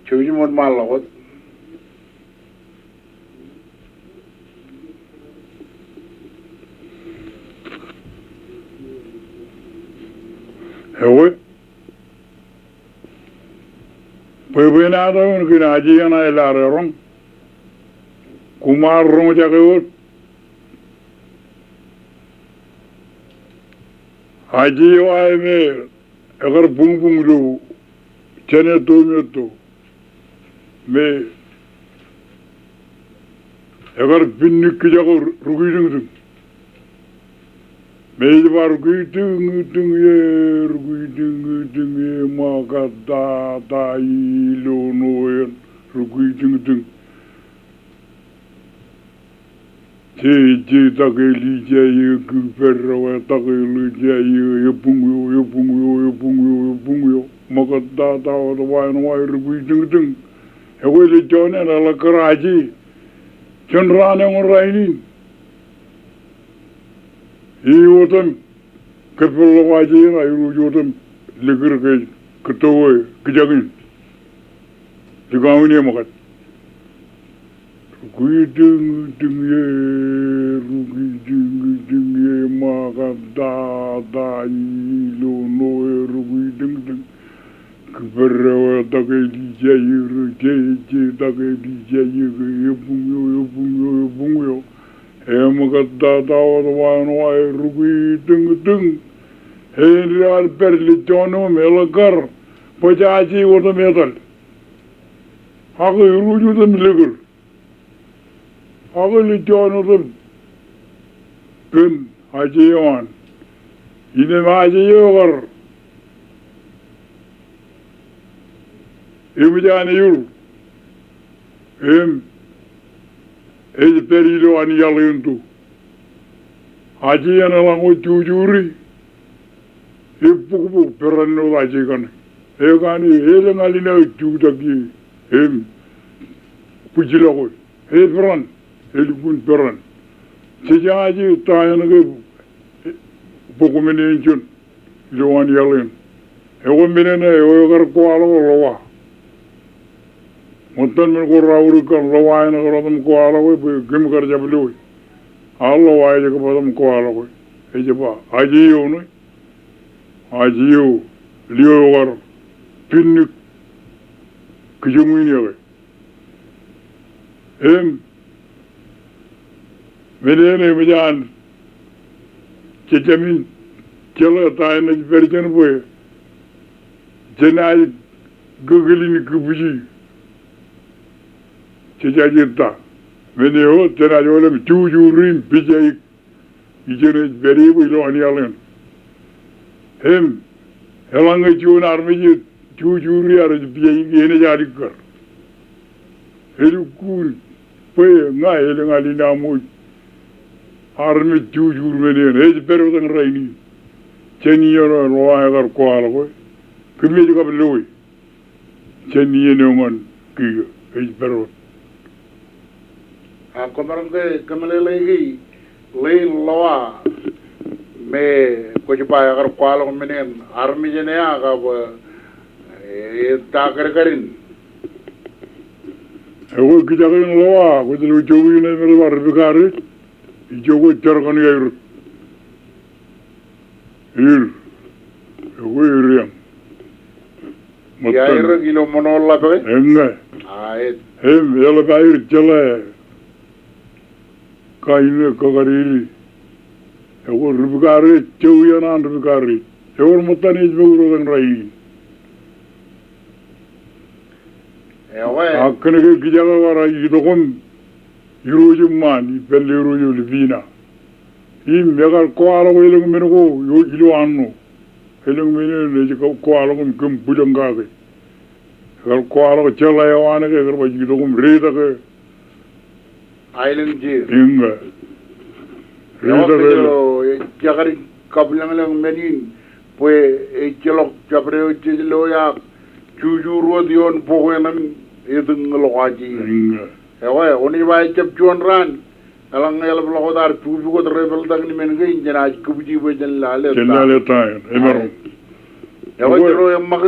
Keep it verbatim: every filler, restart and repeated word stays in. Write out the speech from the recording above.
Jouj im wōnṃaanḷọk wōt. Ekwe, bwebwenato in kōn aje eṇ ej lar eroñ. Koṃ ar roñjake wōt. Aje eo aō me ekar buñbuñ ilo jān etto im etto, me ekar pinnik kijako rūkijtōñtōñ. Me ej ba rūkijtōñtōñ ie, rūkijtōñtōñ ie, ṃōkattata ilo ṇo eṇ, rūkijtōñtōñ. Jeje, take Elija ie, kipeddoe, take Elija ie, ebuñ eo, ebuñ eo, ebuñ eo, ebuñ eo, ṃōkattata wōt, wāween wāween, rūkijtōñtōñ. Ekwe, ilo juon eṇ eḷak kar aje. Juon raan eñin rainin, e otem kōpeḷḷọk aje eṇ, Irooj otem likūt ke kōttowe kijakin. Likao in eṃōkaj. Rūkijtōñtōñ ie, rūkijtōñtōñ ie, ṃōkattata ilo ṇo eṇ, rūkijtōñtōñ. Kipeddoe, take Elija ie, jeje, take Elija ie, ke ebuñ eo, ebuñ eo, ebuñ eo. Eṃōkattata wōt, wāween wāween, rūkijtōñtōñ. Āindein ear pād ilo juon eo im eḷak kar bwe aje otem etal. Ak Irooj otem likūt. Ak ilo juon otem pen aje eo an. Innām aje eo ekar eṃōj an ewōr. Im ej pād ilo an iaḷ eṇ to. Aje eṇ eḷaññe kwōj jujuri, ebukbuk peran ṇe wōt aje kaṇe. Ekanooj, elōñ al in aō jutak ie im bwijlọk e. Eperan, elukkuun peran. Jej aje ta eṇ ke bok men in juon ilo an iaḷ eṇ. Ekwe men eṇ eo ekar kwaḷọk ḷọwa. Ṃōttan men ko raorōk kaṇ, ḷọwa eṇ ekar otem kwaḷọk e bwe kōm kar jab loe. A ḷọwa ej kab otem kwaḷọk e. Ej ba, aje eo ṇe. Aje eo, lio ekar pinnik kijoñin eo ke. Im men eṇ eṃōj an jejāmin jeḷā ta eṇ ej pād jān bwe jenaaj kōkōl in kipwiji. Jej aje ta. Men eo jenaaj wōnṃaanḷọk im jujuri im pija ik ijeṇ ej pād e bwe ilo an iaḷ eṇ. Im eḷaññe juon armej ej jujuri ear ej pija ik, enaaj alikkar. Elukkuun bwe ña elōñ al in aṃōj armej jujur men eṇ. Ej pād wōt ñan rainin. Jān iien eo ḷọwa ekar kwaḷọk e, kōmij kab loe. Jān iien eo ñan kiiō ej pād wōt. A kwōmaroñ ke kōmeḷeḷeiki ḷein ḷọwa me kwōj ba ekar kwaḷọk men eṇ, armej eṇ ea kab, e, ta kadkadin? Ekwe, kijakin ḷọwa, kwōj lo jowi ṇe me rej ba ripikaarej, ijo kwōj jar kaṇ iaerōk. Ir. Ekwe, ir eañ. Ṃōttan. Iaerōk ilo ṃōṇōḷḷap ke? Eññe. A, ej. Im eḷap aer jeḷā kain eo kakadede. Ekwe, ripikaarej, jowi eṇ an ripikaarej. Ewōr ṃōttan ej mour otemjej rainin. Ekwe. Ak kōnke kijak eo ear itok im Irooj eṃṃaan, ippān Irooj eo Libina. Im ekar kwaḷọk elōñ men ko ilo anno. Elōñ men eṇ ej kwaḷọk im kōm bwilōñ kake. Ekar kwaḷọk jeḷā eo an ke ekar baj itok im detak e. Aelōñ jeer. Eññe. Detak e. Eo ej jekdik kabwilōñlōñ men in bwe ejjeḷọk jabdewōt jej lo ak jujur wōt ioon bok eṇ im etōñḷọk aje. Eññe. Ekwe, kwōnaaj ba ejjab juon raan, eḷaññe eḷapḷọk wōt ad pukpuk wōt rej peḷtak ñan men kein, jenaaj kōpwiji bwe jen lale. Jen lale ta eṇ, emaroñ. Ekwe, jero eṃṃakūt